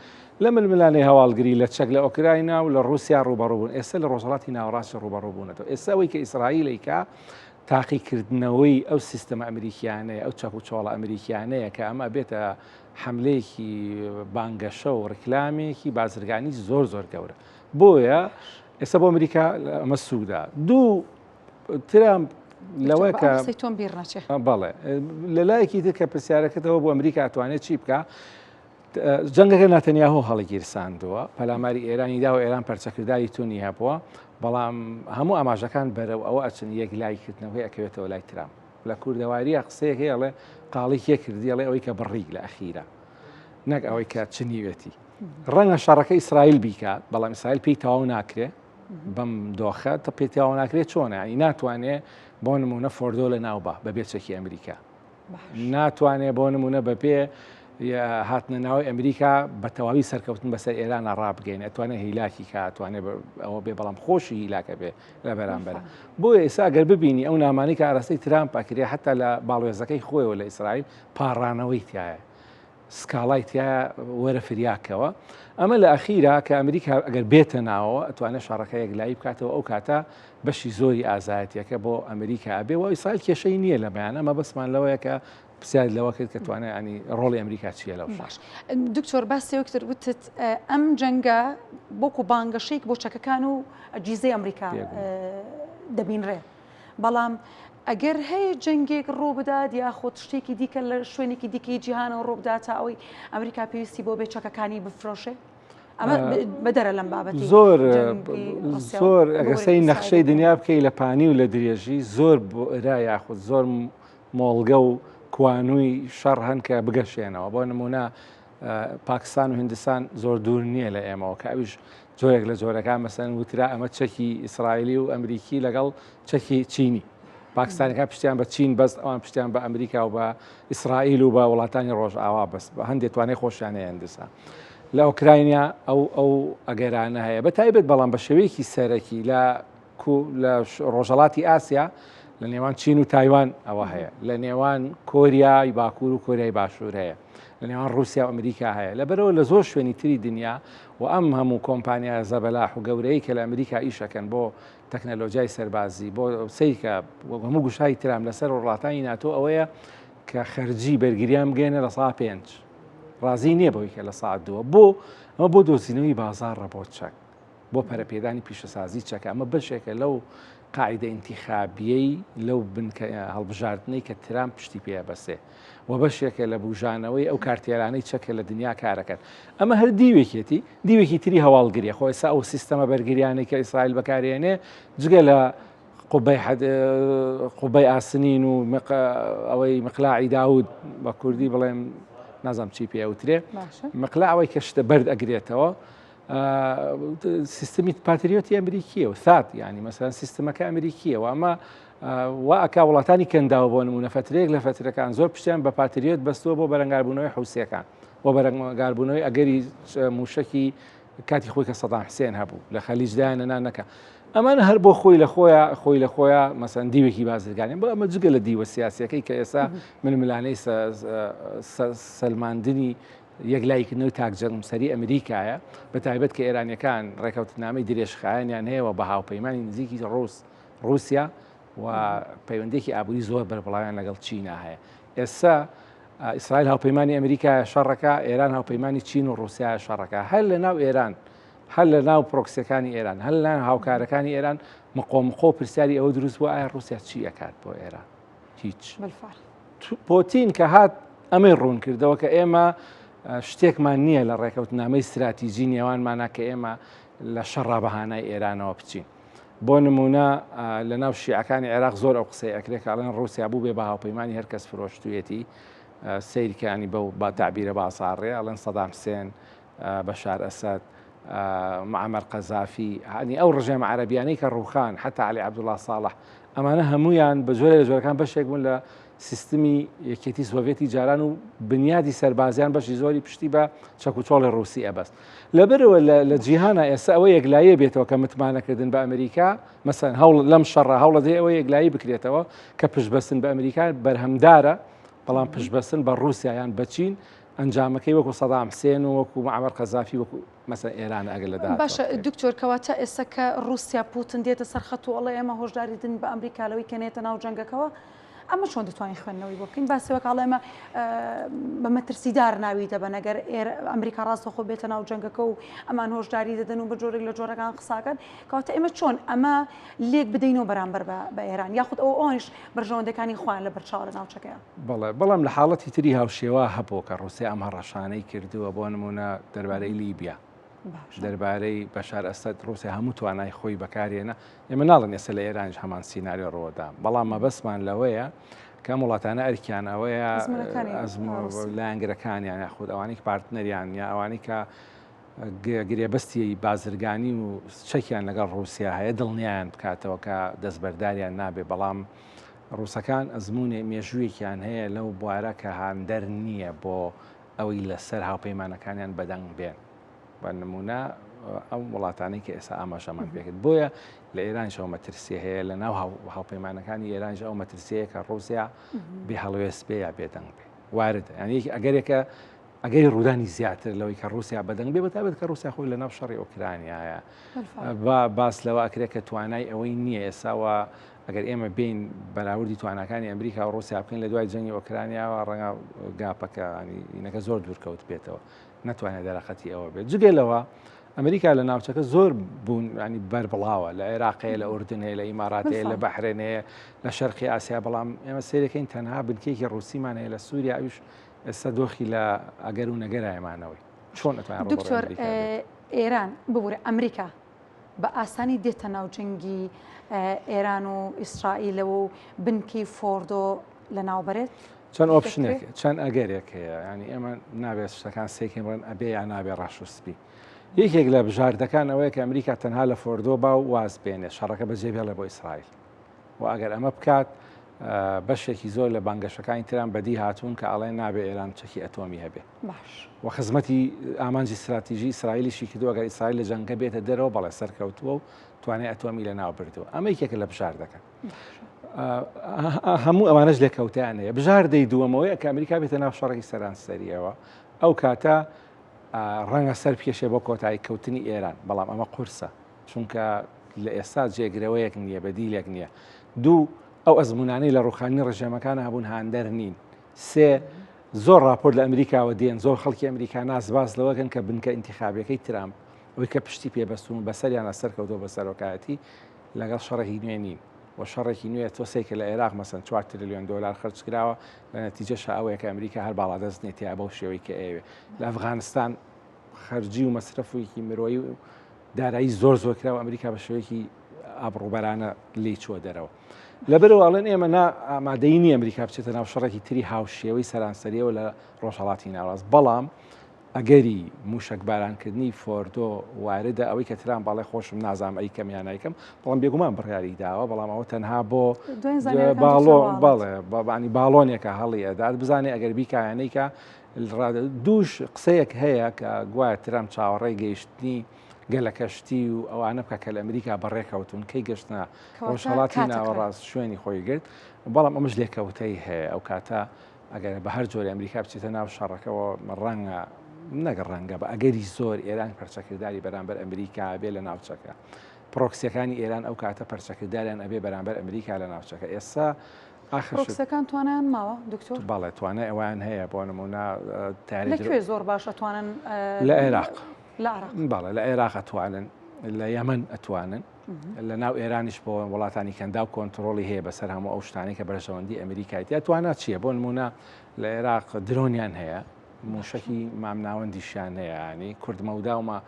لە ململانێی هەواڵگری لە چەک لە ئۆکراینا و لە ڕوسیا ڕووبەڕوو بوون ئێستا لە ڕۆژهەڵاتی ناوەڕاستی ڕووبەڕوو بوونەتەوە ئێستا ئەوەی کە ئیسرائیل ئەیکا تاقیکردنەوەی ئەو سیستەمە ئەمریکیانەیە ئەو چەک و چۆڵە ئەمریکیانەیە کە ئەمە بێتە حەملەیەکی بانگەشە و ڕیکلامێکی بازرگانی زۆر زۆر گەورە بۆیە ئێستا بۆ ئەمریکا ئەمە سوودە دوو ترامپ لەوە کە تۆم بیر ناچێ بەڵێ لە لایەکی تر کە پرسیارەکەتەوە بۆ ئەمریکا توانێت چی بکە جەنگەکە ناتەنیاهۆ هەڵیگیرساندووە پەلاماری ئێرانی دا و ئێران پەرچەکرداری تونی هەبووە بەڵام هەموو ئاماژەکان بەرەو ئەوە ئەچن یەک لایکردنەوەی ئەکەوێتەوە لای ترامپ لە کوردەواریە قسەیەک هەیە ئەڵێ قاڵی کێ کردی ئەڵێ ئەوەی کە بڕی لە ئەخیرا نەک ئەوەی کە چنیوێتی ڕەنگە شەڕەکە ئیسرائیل بیکات بەڵام ئیسرائیل پێی تەواو ناکرێ بەم دۆخە تە پێی تەواو ناکرێت چۆنە ینی ناتوانێ بۆ نمونە فۆردۆ لە ناو بە بەبێ چەکی ئەمریکا ناتوانێ بۆ نمونە بەپێ هاتنە ناوی ئەمریکا بە تەواوی سەرکەوتن بەسەر ئێرانە ڕابگەین ئەتوانێت هیلاکی کا توانێت ئەوە بێ بەڵام خۆشی هیلاکە بێ لە بەرامبەر بۆیە ئێستا گەر ببینی ئەو نامانەی کە ئاراستەی ترامپ ئەکرێ حتا لە باڵوێزەکەی خۆیەوە لە ئیسرائیل پاڕانەوەی تایە سکاڵای تایە وەرە فریاکەوە ئەمە لە ئەخیرا کە ئەمریکا ئەگەر بێتە ناوەوە ئەتوانێت شەڕەکە یەکلایی بکاتەوە ئەو کاتە بەشی زۆری ئازایەتیەکە بۆ ئەمریکا ئەبێ و ئیسرائیل کێشەی نییە لە بەیانە مەبەستمان لەوەیە کە پرسیارت لەوە کرد کە توانای ینی ڕۆڵی ئەمریکا چییە لەو باش دکتۆر باسی وەکتر وتت ئەم جەنگە بۆکو بانگەشەیەک بۆ چەکەکان و ئەجیزەی ئەمریکا دەبینرێ بەڵام ئەگەر هەیە جەنگێک ڕووبدات یاخود شتێکی دیکە لە شوێنێکی دیکەی جیهانەوە ڕووبدات تا ئەوەی ئەمریکا پێویستی بۆ بێ چەکەکانی بفرۆشێ ئەمە بەدەرە لەم بابەتی زۆر زۆر ئەگەر سەی نەخشەی دنیا بکەی لە پانی و لە درێژی زۆر را یاخود زۆر مۆڵگە و کوانووی شەڕ هەن کە بگەشێنەوە بۆ نمونە پاکستان و هندستان زۆر دوور نییە لە ئێمەوە کە ئەویش جۆرێک لە جۆرەکان مەسەن وترا ئەمە چەکی ئیسرائیلی و ئەمریکی لەگەڵ چەکی چینی پاکستانەکان پشتیان بە چین بەست ئەوان پشتیان بە ئەمریکا و بە ئیسرائیل و بە وڵاتانی ڕۆژئاوا بەست بە هەندێک توانای خۆشیان هەیە هندستان لە ئۆکراینیا ئەو ئەو ئەگەرانە هەیە بە تایبەت بەڵام بە شێوەیەکی سەرەکی لە لە ڕۆژهەڵاتی ئاسیا لە نێوان چین و تایوان ئەوە هەیە لە نێوان کۆریای باکوور و کۆریای باشوور هەیە لە نێوان رووسیا و ئەمریکا هەیە لەبەرەوە لە زۆر شوێنی تری دنیا و ئەم هەموو کۆمپانیا زەبەلاح و گەورەی کە لە ئەمریکا ئیشەکەن بۆ تەکنەلۆجیای سەربازی بۆ سیرکە هەموو گوشاری ترام لەسەر وڵاتانی ناتۆ ئەوەیە کە خەرجی بەرگریان بگەێنە 5% ڕازی نییە بەوەی کە 2% بۆ ئەمە بۆ دۆزینەوەی بازاڕە بۆ چەک بۆ پەرەپێدانی پیشەسازی چەکە، ئەمە بەشێکە لەو قاعیدە ئینتیخابیەی لەو بنکە هەڵبژاردنەی کە ترامپ پشتی پێ ئەبەسێ و بەشێکە لە بوژانەوەی ئەو کارتێرانەی چەکە لە دنیا کارەکەن. ئەمە هەر دیوێکێتی، دیوێکی تری هەواڵگریە، خۆ ئێستا ئەو سیستەمە بەرگریانەی کە ئیسرائیل بەکارێنێ جگە لە قوبەی قوبەی ئاسنین و ئەوەی مقلاعی داود بە کوردی بڵێم نازانم چی پێ ئەوترێ مقلاع ئەوەی کە شتە بەرد ئەگرێتەوە سیستمی پاتریۆتی ئەمریکیە و ثات ینی مەسەن سیستمەکە ئەمریکیە و ئەمە وا ئەک وڵاتانی کەنداوە بۆ نمونە فترێک لە فترەکان زۆر پشتیان بە پاتریۆت بەستووە بۆ بەرەنگاربوونەوەی حوسیەکان بۆ بەرەنگاربوونەوەی ئەگەری موشکی کاتی خۆی کە سەدام حسێن هەبوو لە خەلیجدایانە نا نەکە ئەمانە هەر بۆ خۆی لە خۆیان خۆی لە خۆیان مەسەن دیوێکی بازرگانی بۆ ئەمە جگە لە دیوە سیاسەکەی کە ئێستا ململانەی سەلماندنی یەکلاییکردنەوەی تاک جەمسەری ئەمریکایە، بە تایبەت کە ئێرانییەکان ڕێکەوتنامەی درێژخایەنیان هەیە و بە هاوپەیمانی نزیکی ڕووس، ڕووسیا، و پەیوەندییەکی ئابووری زۆر بەربڵاویان لەگەڵ چینا هەیە. ئێستا ئیسرائیل هاوپەیمانی ئەمریکایە شەڕەکە، ئێران هاوپەیمانی چین و ڕووسیایە شەڕەکە. هەر لە ناو ئێران، هەر لە ناو پرۆکسیەکانی ئێران، هەر لە هاوکارەکانی ئێران مقۆ مقۆ پرسیاری ئەوە دروست بووە ئایا ڕووسیا چی ئەکات بۆ ئێران؟ هیچ. پۆتین کە هات ئەمەی ڕوون کردەوە کە ئێمە شتێکمان نییە لە ڕێکەوتنامەی ستراتیجی نێوانمانە کە ئێمە لە شەڕا بەهانای ئێرانەوە بچین. بۆ نمونە لە ناو شیعەکانی عێراق زۆر ئەو قسەی ئەکرێ کە ئەڵێن ڕووسیا بوو بێ بە هاوپەیمانی هەر کەس فرۆشتوویەتی سەیرکانی بەو با تەعبیرە بازاڕێ ئەڵێن سەدام حسێن بەشار ئەسەد معەمەر قەزافی هەنی ئەو ڕژێمە عەرەبیانەی کە ڕووخان حتا عەلی عەبدوڵا ساڵح ئەمانە هەمویان بە جۆرە لە جۆرەکان بەشێک بوون لە سیستمی یەکێتی سۆڤێتی جاران و بنیادی سەربازیان بەشی زۆری پشتی بە چەک و چۆڵی ڕووسی ئەبەست. لەبەرەوە لە جیهانە ئێستا ئەوە یەکلاییە بێتەوە کە متمانەکردن بە ئەمریکا مەسەن هەوڵ لەم شەڕە هەوڵەدەی ئەوە یەکلایی بکرێتەوە کە پشتبەستن بە ئەمریکا بەرهەمدارە بەڵام پشتبەستن بە ڕووسیا یان بە چین ئەنجامەکەی وەکو سەدام حسێن و وەکو معەمەر قەزافی وەکو مەسەن ئێران ئەگەر لە داهاتوو باشە دکتۆر کەواتە ئێستا کە ڕووسیا پوتن دێتە سەر خەت و ئەڵێ ئێمە هۆشداری دن بە ئەمریکا لەوەی کە نێتە ناو جەنگەکەوە ئەمە چۆن دەتوانین خوێندنەوەی بۆ بکەین باسی وەک ئەڵێ ئێمە بە مەترسیدار ناوی دەبەن ئەگەر ئەمریکا ڕاستەخۆ بێتە ناو جەنگەکە و ئەمان هۆشداری دەدەن و بە جۆرێک لە جۆرەکان قساکەن کەواتە ئێمە چۆن ئەمە لێک بدەینەوە بەرامبەر بە ئێران یاخود ئەو ئەوانیش بەرژەوەندەکانی خۆیان لە بەرچاو لە ناوچەکەیە. بەڵێ، بەڵام لە حاڵەتی تری هاوشێوە هەبوو کە ڕووسیا ئەم هەڕەشانەی کردووە، بۆ نموونە دەربارەی لیبیا، دەربارەی بەشار ئەسەد، ڕووسیا هەموو توانای خۆی بەکارهێنا. ئێمە ناڵێن ئێستا لە ئێرانیش هەمان سیناریۆ ڕووەدا، بەڵام مەبەستمان لەوەیە کە ئەم وڵاتانە ئەرکیان ئەوەیە لایەنگرەکانیان یاخود ئەوانەی پارتنەریان یا ئەوانەی کە گرێبەستی بازرگانی و چەکیان لەگەڵ ڕووسیا هەیە دڵنیایان بکاتەوە کە دەستبەرداریان نابێ، بەڵام ڕووسەکان ئەزموونێ مێژوویەکیان هەیە لەو بوارە کە هاندەر نییە بۆ ئەوەی لەسەر هاوپەیمانەکانیان بەدەنگ بێن. بە نموونە ئەم وڵاتانەی کە ئێستا ئاماژەمان پێکرد. بۆیە لە ئێرانیش ئەو مەترسیە هەیە، لە ناو هاوپەیمانەکانی ئێرانیش ئەو مەترسیەیە کە ڕووسیا بێ هەڵوێست بێ یا بێدەنگ بێ. واردە. یانی ئەگەرێکە ئەگەری ڕوودانی زیاتر لەوەی کە ڕووسیا بەدەنگ بێ، بەتایبەت کە ڕووسیا خۆی لەناو شەڕی ئۆکرانیایە. با باس لەوە ئەکرێت کە توانای ئەوەی نییە ئێستا و ئەگەر ئێمە بێین بەراوردی تواناکانی ئەمریکا و ڕووسیا بکەین لە دوای جەنگی ئۆکرانیاوە ڕەنگە گاپەکە ینەکە زۆر دوورکەوت بێتەوە نەتوانێت دەرەقەتی ئەوە بێت. جگە لەوە ئەمریکا لە ناوچەکە زۆر بوون ینی بەربڵاوە لە عێراق هەیە لە ئوردن هەیە لە ئیمارات هەیە لە بەحرێن هەیە لە شەرقی ئاسیا بەڵام ئێمە سەیرەکەین تەنها بنکەیەکی ڕووسیمان هەیە لە سووریا ئەویش ئێستا دۆخی لە ئەگەر و نەگەرایە مانەوەی چۆن ئەتوانێت ڕووبەڕووی دکتۆر ئەمریکا بێت؟ ئێران ببورە ئەمریکا بە ئاسانی دێتە ناو جەنگی ئێران و ئیسرائیلەوە و بنکەی فۆردۆ لەناوبەرێت؟ چەند option ێک چەند ئەگەرێک هەیە ینی ئێمە نابێت شتەکان سێکەین بڵێن ئەبێ یا نابێ ڕەش و سپی یەکێک لە بژاردەکان ئەوەیە کە ئەمریکا تەنها لە فۆردۆ با و واز بێنێت شەڕەکە بەجێ بێڵێ بۆ ئیسرائیل و ئەگەر ئەمە بکات بەشێکی زۆر لە بانگەشەکانی ترامپ بەدی هاتوون کە ئەڵێن نابێ ئێران چەکی ئەتۆمی هەبێ باش و خزمەتی ئامانجی ستراتیژی ئیسرائیلیشی کردووە ئەگەر ئیسرائیل لە جەنگە بێتە دەرەوە بەڵێ سەرکەوتووە و توانای ئەتۆمی لەناو بردووە ئەمە یەکێکە لە بژاردەکان هەموو ئەمانەش لێکەوتیان هەیە بژاردەی دووەمەوەیە کە ئەمریکا بێتە ناو شەڕێکی سەرانسەریەوە ئەو کاتە ڕەنگە سەر بکێشێ بۆ کۆتایی کەوتنی ئێران بەڵام ئەمە قورسە چونکە لە ئێستا جێگرەوەیەک نییە، بەدیلێک نییە. دوو، ئەو ئەزموونانەی لە ڕووخاندنی ڕژێمەکانا هەبوون هاندەر نین. سێ، زۆر ڕاپۆرت لە ئەمریکاوە دێن، زۆر خەڵکی ئەمریکاناس باس لەوە دەکەن کە بنکە ئینتیخابییەکەی ترامپ، ئەوەی کە پشتی پێ بەستوون و بەسەریانا سەرکەوتووە بە سەرۆکایەتی، لەگەڵ شەڕێکی نوێ نین. و شەڕێکی نوێ تۆ سەیرکە لە عێراق مەسەن چوار ترلیۆن دۆلار خەرج کراوە، لە نەتیجەشا ئەوەیە کە ئەمریکا هەر باڵادەست نییە تیا بەو شێوەی کە ئەیەوێ. لە ئەفغانستان خەرجی و مەسرەفێکی مرۆیی و دارایی زۆر زۆر کرا و ئەمریکا بە شێوەیەکی ئابڕوبەرانە لێی چووە دەرەوە. لەبەرەوە ئەڵێن ئێمە نا ئامادەی نییە ئەمریکا بچێتە ناو شەڕێکی تری هاوشێوەی سەرانسەریەوە لە ڕۆژهەڵاتی ناوەڕاست بەڵام ئەگەری موشەکبارانکردنی فۆردۆ واردە ئەوەی کە ترامپ ئەڵێ خۆشم نازانم ئەیکەم یا نایکەم بەڵام بێگومان بڕیاری داوە بەڵام ئەوە تەنها بۆ باڵۆ بەڵێ بەبانی باڵۆنێکە هەڵی ئەدات بزانێ ئەگەر بیکایانەیکە دووش قسەیەک هەیە کە گوایە ترامپ چاوەڕێی گەیشتنی گەلەکەشتی و ئەوانە بکە کە لە ئەمریکا بەڕێکەوتون کەی گەشتە ڕۆژهەڵاتی ناوەڕاست شوێنی خۆی گرت بەڵام ئەمەش لێکەوتەی هەیە ئەو کاتە ئەگەر بە هەر جۆری ئەمریکا بچێتە ناو شەڕەکەەوە ڕەنگە نەگە ڕەنگە بە ئەگەری زۆر ئێران پەرچەکرداری بەرامبەر ئەمریکا بێ لە ناوچەکە پرۆکسیەکانی ئێران ئەو کاتە پەرچەکرداریان ئەبێ بەرامبەر ئەمریکا لە ناوچەکە ئێستا ئاخر پرۆکسیەکان توانایان ماوە دکتۆر؟ بەڵێ توانای ئەوەیان هەیە بۆ نمونە تاری لە کوێ زۆر باش ئەتوانن لە عێراق لە عێراق بەڵێ لە عێراق ئەتوانن لە یەمەن ئەتوانن لە ناو ئێرانیش بۆ وڵاتانی کەنداو کۆنتترۆلی هەیە بەسەر هەموو ئەو شتانەی کە بەرژەوەندی ئەمریکای تیا توانا چییە بۆ نمونە لە عێراق درۆنیان هەیە موشکی مامناوەندیشیان هەیە ینی کوردمەوداومە.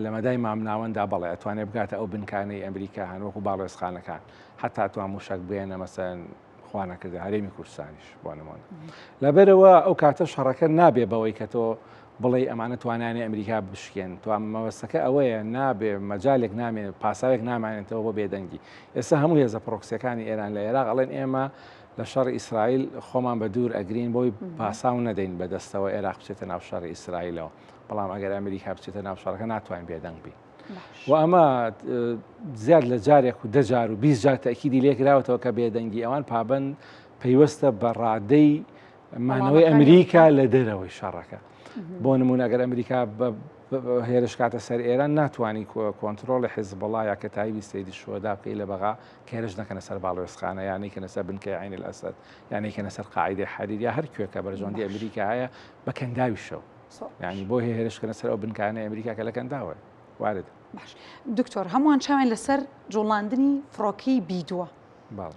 لە مەدای مامناوەندا بەڵێ ئەتوانێت بگاتە ئەو بنکانەی ئەمریکا هەن وەکو باڵوێزخانەکان حتا توان موشک بێنە مەسەن خوانەکردە هەرێمی کوردستانیش بۆ نمونە لەبەرەوە ئەو کاتە شەڕەکە نابێ بەوەی کە تۆ بڵێ ئەمانە توانانی ئەمریکا بشکێن تو مەبەستەکە ئەوەیە نابێ مەجالێک نامێ پاساوێک نامانێتەوە بۆ بێدەنگی ئێستا هەموو هێزە پرۆکسیەکانی ئێران لە عێراق ئەڵێن ئێمە لە شەڕی ئیسرائیل خۆمان بە دوور ئەگرین بۆی پاساو نەدەین بەدەستەوە عێراق بچێتە ناو شەڕی ئیسرائیلەوە بەڵام ئەگەر ئەمریکا بچێتە ناو شەڕەکە ناتوانین بێدەنگ بین و ئەمە زیاد لە جارێک و دەجار و 20 جار تەکیدی لێکراوەتەوە کە بێدەنگی ئەوان پابند پەیوەستە بە ڕادەی مانەوەی ئەمریکا لە دەرەوەی شەڕەکە بۆ نمونە ئەگەر ئەمریکا هێرش کاتە سەر ئێران ناتوانانی کۆنتترۆلی حیزبڵا یا کە تایبی سەیدی شوەدا بکەی لە بەغا کە هێرش نەکەنە سەر باڵوێزخانە یان نەیکەنە سەر بنکەی عین الئەسەد یان نەیکەنە سەر قاعیدەی حەریر یا هەر کوێ کە بەرژەوەندی ئەمریکا هەیە بە کەنداویشەوە یانی بۆ هێرش کەنە سەر ئەو بنکانەی ئەمریکا کە لە کەنداوە وارد. باش دکتۆر هەمووان چاویان لەسەر جوڵاندنی فڕۆکەی بی دووە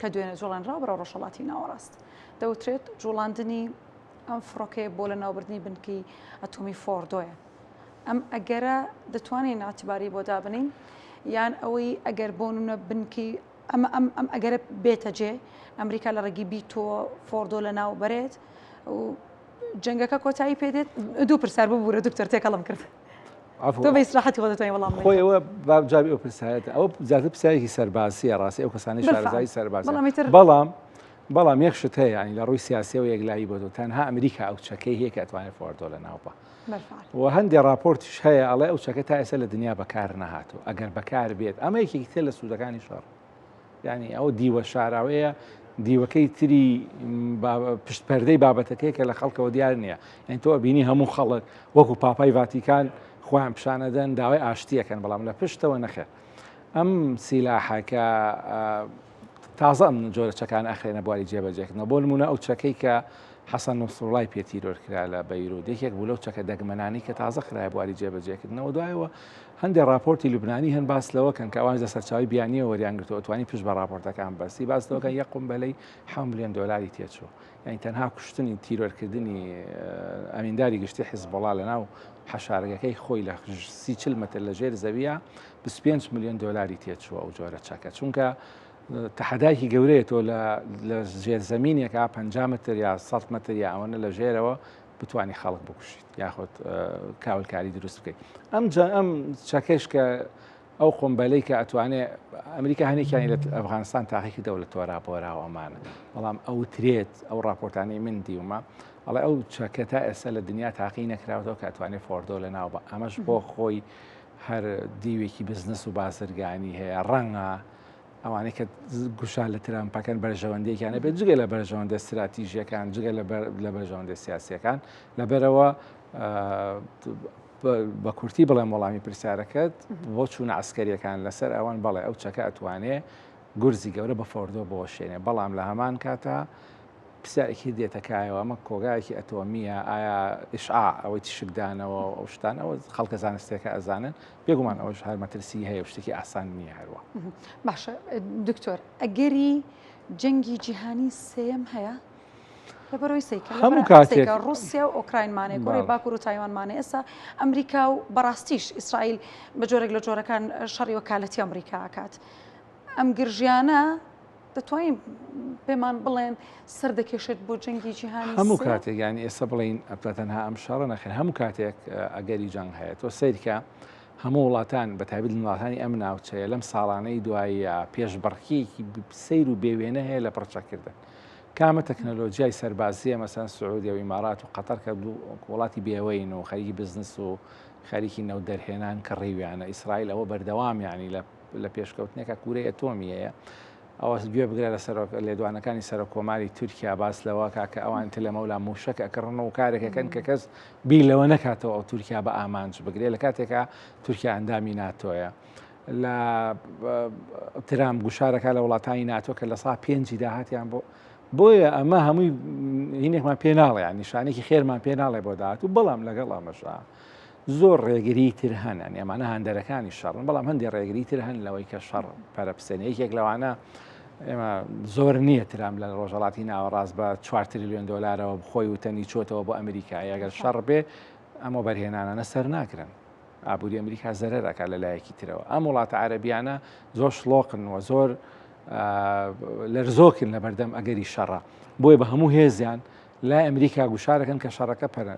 کە دوێنێ جوڵێنراوە بەرەو ڕۆژهەڵاتی ناوەڕاست دەوترێت جوڵاندنی ئەم فڕۆکەیە بۆ لە ناوبردنی بنکەی ئەتۆمی فۆردۆیە ئەم ئەگەرە دەتوانین ئیعتیباری بۆ دابنین یان ئەوەی ئەگەر بۆ نمونە بنکەی ئەمە ئەم ئەم ئەگەرە بێتە جێ ئەمریکا لە ڕێگەی بی تۆ فۆردۆ لە ناو بەرێت و جەنگەکە کۆتایی پێدێت دوو پرسیار ببوورە دکتۆر تێکەڵم کرد تۆ بە ئیسراحەتی خۆ دەتوانین وەڵام خۆی ئەوە با جوابی ئەو پرسیارەتە ئەوە زیاتر پرسیارێکی سەربازیە ڕاستی ئەو کەسانی شارەزایی سەربازی بەڵام بەڵام یەک شت هەیە ینی لە ڕووی سیاسیەوە یەکلایی بۆ تۆ تەنها ئەمریکا ئەو چەکەی هەیە کە ئەتوانێت فۆردۆ لە ناو بە و هەندێ راپۆرتیش هەیە ئەڵێ ئەو چەکە تا ئێستا لە دنیا بەکار نەهاتوو ئەگەر بەکار بێت ئەمە یەکێکی تر لە سوودەکانی شەڕ یعنی ئەو دیوە شاراوەیە دیوەکەی تری پشت پەردەی بابەتەکەی کە لە خەڵکەوە دیار نییە یعنی تۆ بینی هەموو خەڵک وەکو پاپای ڤاتیکان خۆیان پیشانەدەن داوای ئاشتیەکەن بەڵام لە پشتەوە نەخێر ئەم سیلاحە کە تازە ئەم جۆرە چەکان ئەخرێنە بواری جێبەجێکردنەوە بۆ نمونە ئەو چەکەی کە حەسەن نوسڕڵای پێ تیرۆر کرا لە بەیروت یەکێک بوو لەو چەکە دەگمەنانی کە تازە خرایە بواری جێبەجێکردنەوە دوایەوە هەندێک راپۆرتی لوبنانی هەن باس لەوە کەن کە ئەوان لە سەرچاوی بیانیەوە وەریان گرتووە توانی پشت بە راپۆرتەکان بەستی باس لەوە کەن یەک قومبەلەی 7 ملیۆن دۆلاری تێچوو یعنی تەنها کوشتنی تیرۆرکردنی ئەمینداری گشتی حیزبوڵا لەناو حەشارگەکەی خۆی لە 30 متر لە ژێر زەویە 25 ملیۆن دۆلاری تێچووە ئەو جۆرە چەکە چونکە تەحەدایەکی گەورەیە تۆ لە ژێر زەمینێکا 50 متر یا 100 متر یا ئەوەنە لە ژێرەوە بتانی خەڵک بکوشیت یاخود کاولکاری دروست بکەیت ئەم ئەم چەکەش کە ئەو قومبەلەی کە ئەتوانێ ئەمریکا هەنێکیانی لە ئەفغانستان تاقی کردەوە لە تۆرا بۆرا و ئەمانە بەڵام ئەوترێت ئەو راپۆرتانەی من دیومە ئەڵێ ئەو چەکە تا ئێستا لە دنیا تاقی نەکراوەتەوە کە ئەتوانێت فۆردۆ لە ناو بە ئەمەش بۆ خۆی هەر دیوێکی بزنس و بازرگانی هەیە ڕەنگە ئەوانەی کە گوشار لە ترامپەکەن بەرژەوەندیەکیان هەبێت جگە لە بەرژەوەندە ستراتیژیەکان جگە لە بەرژەوەندە سیاسیەکان لەبەرەوە بە کورتی بڵێم وەڵامی پرسیارەکەت بۆ چوونە عسکەریەکان لەسەر ئەوان بەڵێ ئەو چەکە ئەتوانێ گورزی گەورە بە فۆردۆ بۆشێنێ بەڵام لە هەمان کاتا پرسیارێکی دێتە کایەوە ئەمە کۆگایەکی ئەتۆمییە ئایا ئیشعاع ئەوەی تیشکدانەوە ئەو شتان ئەوە خەڵکە زانستیەکە ئەزانن بێگومان ئەوەش هەر مەترسی هەیە و شتێکی ئاسان نییە هەروە. باشە دکتۆر ئەگەری جەنگی جیهانی سێیەم هەیە؟ لەبەرەوەی سەیکە هەموو کاتێک ڕوسیا و ئۆکراینمانێ کۆریای باکوور و تایوانمانێ ئێستا ئەمریکا و بەڕاستیش ئیسرائیل بە جۆرێک لە جۆرەکان شەڕی وەکالەتی ئەمریکا ئەکات ئەم گرژیانە دەتوانین پێمان بڵێن سەر دەکێشێت بۆ جەنگی جیهانی هەموو کاتێک یانی ئێستا بڵین ئەپتا تەنها ئەم شەڕە نەخێر هەموو کاتێک ئەگەری جەنگ هەیە تۆ سەیرکە هەموو وڵاتان بە تایبەت وڵاتانی ئەم ناوچەیە لەم ساڵانەی دواییە پێشبڕکێکی سەیر و بێوێنە هەیە لە پڕچەکردن کامە تەکنەلۆجیای سەربازیە مەسەن سعودیە و ئیمارات و قەتەر کە وڵاتی بێوەین و خەریکی بزنس و خەریکی نەوت دەرهێنان کڕیویانە ئیسرائیل ئەوە بەردەوام یعنی لە لە پێشکەوتنێکا کورەی ئەتۆمی هەیە ئەوە گوێ بگرە لە سەرۆک لێدوانەکانی سەرۆک کۆماری تورکیا باس لەوە کا کە ئەوان تر لەمەولا موشەک ئەکڕن و کارێکەکەن کە کەس بیر لەوە نەکاتەوە ئەو تورکیا بە ئامانج بگرێ لە کاتێکا تورکیا ئەندامی ناتۆیە لە ترامپ گوشارەکە لە وڵاتانی ناتۆ کە لە سا پێنجی داهاتیان بۆ بۆیە ئەمە هەمووی هینێکمان پێ ناڵێ یان نیشانێکی خێرمان پێ ناڵێ بۆ داهات و بەڵام لەگەڵ ئەمەشا زۆر ڕێگری تر هەن یانی ئەمانە هاندەرەکانی شەڕن بەڵام هەندێک ڕێگری تر هەن لەوەی کە شەڕ پەرە بسێنێ یەکێک لەوانە ئێمە زۆر نییە ترامپ لە ڕۆژهەڵاتی ناوەڕاست بە 4 تریلیۆن دۆلارەوە بخۆی وتەنی چۆتەوە بۆ ئەمریکا ئەگەر شەڕ بێ ئەمە بەرهێنانانە سەر ناگرن. ئابووری ئەمریکا زەرەر ئەکات لە لایەکی ترەوە. ئەم وڵاتە عەرەبیانە زۆر شڵۆقن و زۆر لەرزۆکن لە بەردەم ئەگەری شەڕە. بۆیە بە هەموو هێزیان لای ئەمریکا گوشارەکەن کە شەڕەکە پەرە.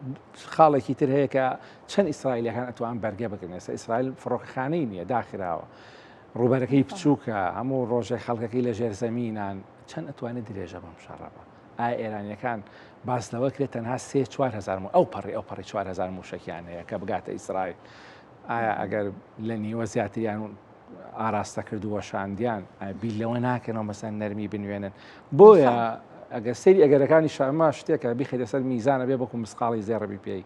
خاڵێکی تر هەیە کە چەند ئیسرائیلەکان ئەتوان بەرگە بگرن. ئێستا ئیسرائیل فڕۆکەخانەی نییە، داخراوە. ڕووبەرەکەی بچووکە، هەموو ڕۆژێک خەڵکەکەی لە ژێر زەمینان، چەند ئەتوانێت درێژە بەم شەڕە بە؟ ئایا ئێرانیەکان باس لەوە کرێت تەنها سێ 4هزار ئەو پەڕی ئەو پەڕی 4هزار موشەکیان هەیە کە بگاتە ئیسرائیل ئایا ئەگەر لە نیوە زیاتریان ئاراستە کرد و وەشاندیان بیر لەوە ناکەنەوە مەسەن نەرمی بنوێنن بۆیە ئەگەر سەیری ئەگەرەکانی شەمە شتێکە بیخەیتە سەر میزانە بێ بەکو مسقاڵی زێڕبی پێی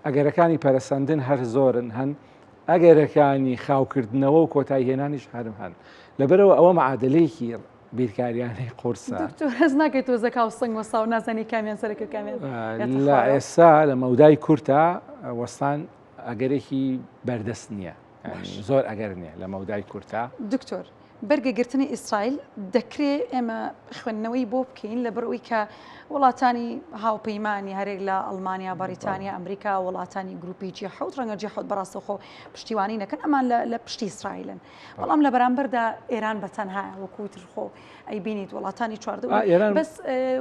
ئەگەرەکانی پەرەسەندن هەر زۆرن هەن ئەگەرەکانی خاوکردنەوە و کۆتایی هێنانیش هەرم هەن لەبەرەوە ئەوە معادلەیەکی بیرکاریانەی قورسە. دکتۆر هەست ناکەی تۆزە کاو سنگ وەستا و نازانی کامیان سەرەکە و کامیان لە ئێستا لە مەودای کورتە وەستان ئەگەرێکی بەردەست نییە زۆر ئەگەر نییە لە مەودای کورتە. دکتۆر بەرگە گرتنی ئیسرائیل دەکرێ ئێمە خوێندنەوەی بۆ بکەین لە بەرئەوەی کە وڵاتانی هاوپەیمانی هەرێک لە ئەڵمانیا بەریتانیا ئەمریکا وڵاتانی گروپی جی حوت ڕەنگە جی حوت بەڕاستەوخۆ پشتیوانی نەکەن ئەمان لە پشتی ئیسرائیلن بەڵام لە بەرامبەردا ئێران بە تەنها وەکو تر خۆ ئەیبینیت وڵاتانی چواردە ئێران بەس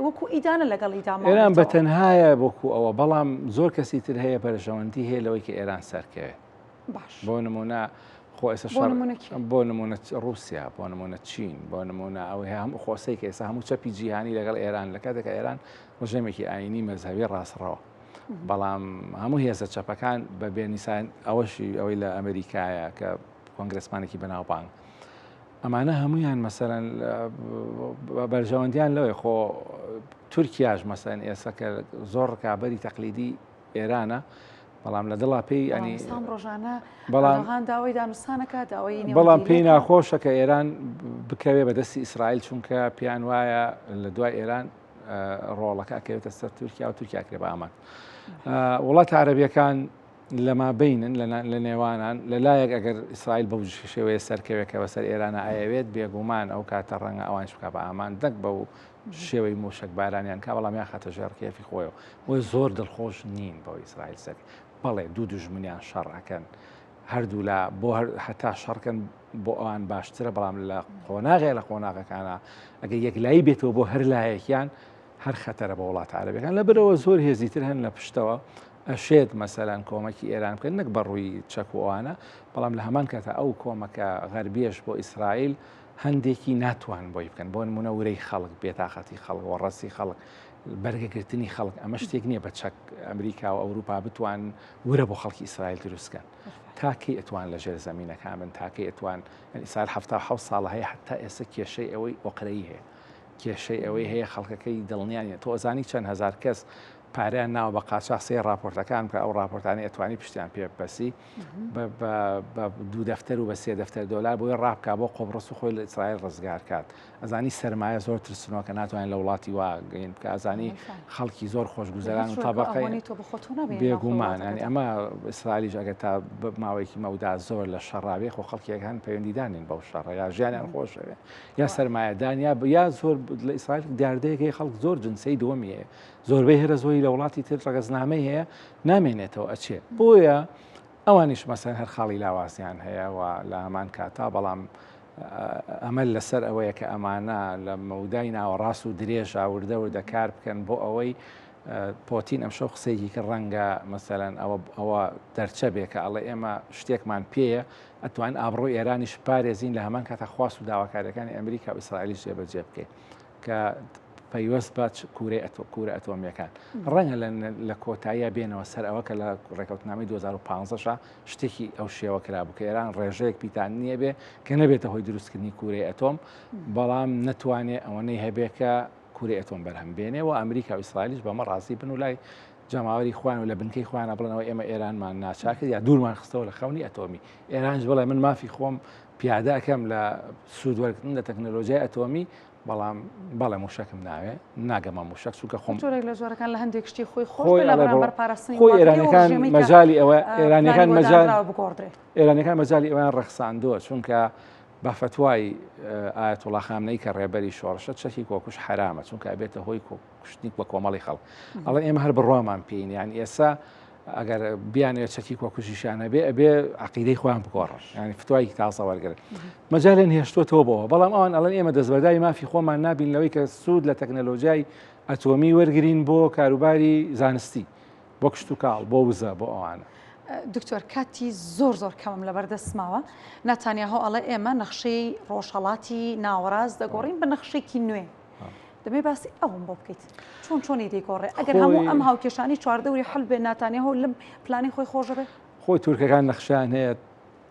وەکو ئیدانە لەگەڵ ئیدامە ئێران بە تەنهایە وەکو ئەوە بەڵام زۆر کەسی تر هەیە بەرژەوەندی هەیە لەوەی کە ئێران سەرکەوێت باش بۆ نمونە خۆ ئێستا شەڕ بۆ نمونە ڕووسیا بۆ نمونە چین بۆ نمونە ئەوەی هەموو خۆسەی کە ئێستا هەموو چەپی جیهانی لەگەڵ ئێران لە کاتێکە ئێران ڕژێمێکی ئاینی مەزهەبی ڕاستڕەوە بەڵام هەموو هێزە چەپەکان بە بێنیسان ئەوەشی ئەوەی لە ئەمریکایە کە کۆنگرسمانێکی بەناوبانگ ئەمانە هەمویان مەسەرەن بەرژەوەندیان لەوەی خۆ تورکیاش مەسەن ئێستا کە زۆر ڕکابەری تەقلیدی ئێرانە بەڵام لە دڵا پێی ئەنی ڕۆژانە بەڵام داوای دانوستانەکە داوای بەڵام پێی ناخۆشە کە ئێران بکەوێ بەدەستی ئیسرائیل چونکە پێیان وایە لە دوای ئێران ڕۆڵەکە ئەکەوێتە سەر تورکیا و تورکیا کرێ بە ئامان وڵاتە عەرەبیەکان لە مابینن لە نێوانان لە لایەک ئەگەر ئیسرائیل بەو شێوەیە سەرکەوێت کە بەسەر ئێرانە ئەیەوێت بێگومان ئەو کاتە ڕەنگە ئەوانش بکە بە ئامان دەک بە و شێوەی موشک بارانیان کا بەڵام یان خاتە ژێر کێفی خۆیەوە بۆی زۆر دڵخۆش نین بەو ئیسرائیل سەر بەڵێ دوو دوژمنیان شەڕ ئەکەن هەردوولا بۆ هەتا شەڕکەن بۆ ئەوان باشترە بەڵام لە قۆناغێ لە قۆناغەکانە ئەگەر یەکلایی بێتەوە بۆ هەر لایەکیان هەر خەتەرە بۆ وڵاتە عەرەبیەکان لەبەرەوە زۆر هێزی تر هەن لە پشتەوە ئەشێت مەسەلەن کۆمەکی ئێران بکەن نەک بەڕووی چەک و ئەوانە بەڵام لە هەمان کاتە ئەو کۆمەکە غەربیەش بۆ ئیسرائیل هەندێکی ناتوان بۆی بکەن بۆ نمونە ورەی خەڵک بێتاقەتی خەڵک وەڕەسی خەڵک بەرگەگرتنی خەڵک ئەمە شتێک نییە بە چەک ئەمریکا و ئەوروپا بتوان ورە بۆ خەڵکی ئیسرائیل دروستکەن تا کەی ئەتوان لە ژێر زەمینەکان بن تا کەی ئەتوان ئیسرائیل 77 ساڵە هەیە حتا ئێستا کێشەی ئەوەی ئۆقرەیی هەیە کێشەی ئەوەی هەیە خەڵکەکەی دڵنیان تۆ ئەزانی چەند هزار کەس پارەیان ناوە بە قاچاخ سێ راپۆرتەکان بکە ئەو راپۆرتانی ئەتوانی پشتیان پێ ببەسی بە دوو دەفتەر و بە سێ دەفتەر دۆلار بۆی ڕابکا بۆ قۆبڕس و خۆی لە ئیسرائیل ڕزگار کات ئەزانی سەرمایە زۆر ترسنۆکە ناتوانێت لە وڵاتی وا گەین بکە ئەزانی خەڵکی زۆر خۆشگوزەران و تەبەقەی بێگومان ینی ئەمە ئیسرائیلیش ئەگەر تا ماوەیەکی مەودا زۆر لە شەڕاوێ خۆ خەڵکێک هەن پەیوەندیدانین بەو شەڕە یا ژیانیان خۆشەوێ یا سەرمایەدان یا یا زۆر لە ئیسرائیل دیاردەیەکەی خەڵک زۆر جنسەی دووەمی هەیە زۆربەی هەرە زۆری لە وڵاتی تر ڕەگەزنامەی هەیە نامێنێتەوە ئەچێ بۆیە ئەوانیش مەسەن هەر خاڵی لاوازیان هەیە و لە هەمان کاتا بەڵام ئەمە لەسەر ئەوەیە کە ئەمانە لە مەودای ناوەڕاست و درێژە وردە وردە کار بکەن بۆ ئەوەی پۆتین ئەمشەو قسەیەکی کرد ڕەنگە مەسەلەن ئەوە ئەوە دەرچە بێ کە ئەڵێ ئێمە شتێکمان پێیە ئەتوان ئابڕۆی ئێرانیش پارێزین لە هەمان کاتە خواست و داواکاریەکانی ئەمریکا و ئیسرائیلیش جێبەجێ بکەین کە پەیوەست بە کورەی ئەتۆ کورە ئەتۆمیەکان ڕەنگە لە کۆتاییە بێنەوە سەر ئەوە کە لە ڕێکەوتنامەی 2015 شا شتێکی ئەو شێوە کرابوو کە ئێران ڕێژەیەک پیتان نییە بێ کە نەبێتە هۆی دروستکردنی کورەی ئەتۆم بەڵام نەتوانێ ئەوەنەی هەبێ کە کورەی ئەتۆم بەرهەم بێنێ و ئەمریکا و ئیسرائیلیش بەمە ڕازی بن و لای جەماوەری خۆیان و لە بنکەی خۆیانە بڵێنەوە ئێمە ئێرانمان ناچار کرد یا دوورمان خستەوە لە خەونی ئەتۆمی ئێرانش بڵێ من مافی خۆم پیادە ئەکەم لە سوود وەرگرتن لە تەکنەلۆژیای ئەتۆمی بەڵام بەڵێ موشەکم ناوێ ناگەمە موشەک چونکە خۆم جۆرێک لە جۆرەکان لە هەندێک شتی خۆی خۆش خۆی لە بەرامبەر پاراستنی خۆی ئێرانەکان مەجای ئەوە ئێرانەکان مەجال بگۆڕدرێ ئێرانەکان مەجای ئەویان ڕەخساندووە چونکە بە فەتوای ئایەتوڵا خامنەی کە ڕێبەری شۆڕشە چەکی کۆکوش حرامە چونکە ئەبێتە هۆی کوشتنی بە کۆمەڵی خەڵک ئەڵێ ئێمە هەر بڕوامان پێین یان ئێسا ئەگەر بیانەوێت چەکی کۆکوژیشیان هەبێ ئەبێ عقیدەی خۆیان بگۆڕن ینی فتوای تازە وەرگن مەجالێن هێشتوەتەوە بۆەوە بەڵام ئەوان ئەڵەن ئێمە دەستبەرداری مافی خۆمان نابین لەوەی کە سوود لە تەکنەلۆژیای ئەتۆمی وەرگین بۆ کاروباری زانستی بۆ کشتتوکاڵ بۆ وزە بۆ ئەوانە. دکتۆر کاتی زۆر زۆر کەمم لەبەر دەست ماوە ناتانیاهۆ ئەڵێ ئێمە نەخشەی ڕۆژهەڵاتی ناوەڕاست دەگۆڕین بە نەخشێکی نوێ دەبێ باسی ئەوم بۆ بکەیت چۆن چۆنی دەیگۆڕێ ئەگەر هەموو ئەم هاوکێشانی چواردەوری حل بێ ناتانیاهۆ لەم پلانی خۆی خۆشە بێ خۆی تورکەکان نەخشیان هەیە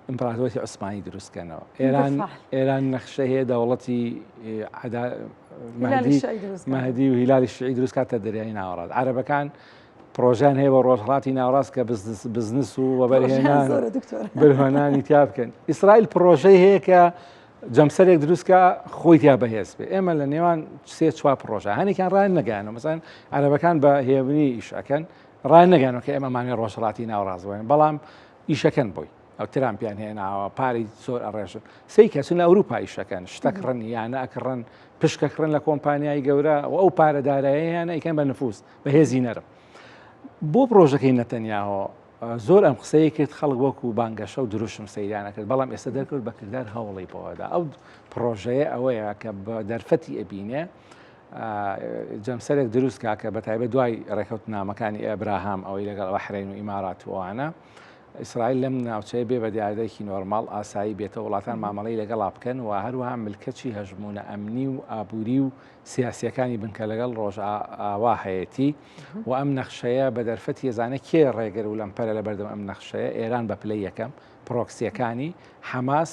ئیمپراتۆری عوسمانی دروستکەنەوە ئێران ئێران نەخشە هەیە دەوڵەتی مەهدی و هیلالی شیعی دروست کاتە دەریای ناوەڕاست عەرەبەکان پرۆژیان هەیە بە ڕۆژهڵاتی ناوەڕاست کە بزنس و وەبەرهێنان بەرهێنانی تیا بکەن ئیسرائیل پرۆژەی هەیە کە جەمسەرێک دروستکە خۆی تیا بەهێز بێ ئێمە لە نێوان سێ چوار پرۆژە هەنێکیان ڕایان نەگەیانەوە مەسەن عەرەبەکان بە هێمنی ئیشەکەن ڕایان نەگەیانەوە کە ئێمە مانێ ڕۆژهڵاتی ناوەڕاست بۆین بەڵام ئیشەکەن بۆی ئەو ترامپیان هێناوە پارەی زۆر ئەڕێژن سەی کەسن لە ئەوروپا ئیشەکەن شتەکڕن یانە ئەکڕن پشکەکڕن لە کۆمپانیای گەورە و ئەو پارەدارایەیان ئەیکەن بە نفوس بە هێزی نەرم بۆ پرۆژەکەی نەتەنیاهۆ زۆر ئەم قسەیە کرد خەڵک وەکو بانگەشە و دروشم سەیرانە کرد بەڵام ئێستا دەرکەوت بە کردار هەوڵی بۆدا ئەو پرۆژەیە ئەوەیە کە بە دەرفەتی ئەبینێ جەمسەرێک دروست کا کە بە تایبەت دوای ڕێکەوتنامەکانی ئەبراهام ئەوەی لەگەڵ بەحرەین و ئیمارات و ئەوانە ئیسرائیل لەم ناوچەیە بێ بە دیاردەیەکی نۆرماڵ ئاسایی بێتەوە وڵاتان مامەڵەی لەگەڵا بکەن و هەروەها ملکەچی هەژموونە ئەمنی و ئابووری و سیاسیەکانی بن کە لەگەڵ ڕۆژئاوا هەیەتی و ئەم نەخشەیە بە دەرفەتی ئەزانێ کێ ڕێگر و لەمپەرە لە بەردەم ئەم نەخشەیە ئێران بە پلەی یەکەم پرۆکسیەکانی حەماس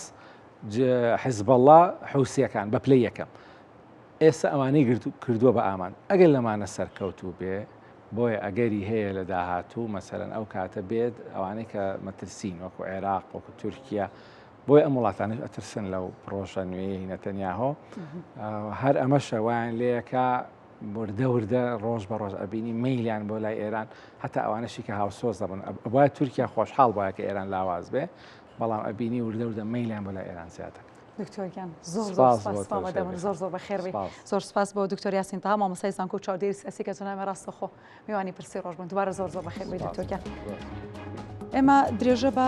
حزبەڵا حوسیەکان بە پلەی یەکەم ئێستا ئەوانەی کردووە بە ئامان ئەگەر لەمانە سەرکەوتوو بێ بۆیە ئەگەری هەیە لە داهاتوو مەسەلەن ئەو کاتە بێت ئەوانەی کە مەترسین وەکو عێراق وەکو تورکیا بۆیە ئەم وڵاتانش ئەترسن لەو پرۆژە نوێیەی نەتەنیاهۆ هەر ئەمەشە وایان لەیەکە وردە وردە ڕۆژ بە ڕۆژ ئەبینی مەیلیان بۆ لای ئێران هەتا ئەوانەشی کە هاوسۆز دەبن ئەبوایە تورکیا خۆشحاڵ بایە کە ئێران لاواز بێ بەڵام ئەبینی وردە وردە مەیلیان بۆ لای ئێران زیاتر. دکتۆر گیان زۆر زۆر سپاس سپاس زۆر زۆر بەخێر بێی زۆر سپاس بۆ دکتۆر یاسین تەها مامۆستای زانکۆ و چاودێری سیاسی کە جەنابی ڕاستەوخۆ میوانی پرسی ڕۆژ بوون دووبارە زۆر زۆر بەخێر بێی دکتۆر گیان ئێمە درێژە بە.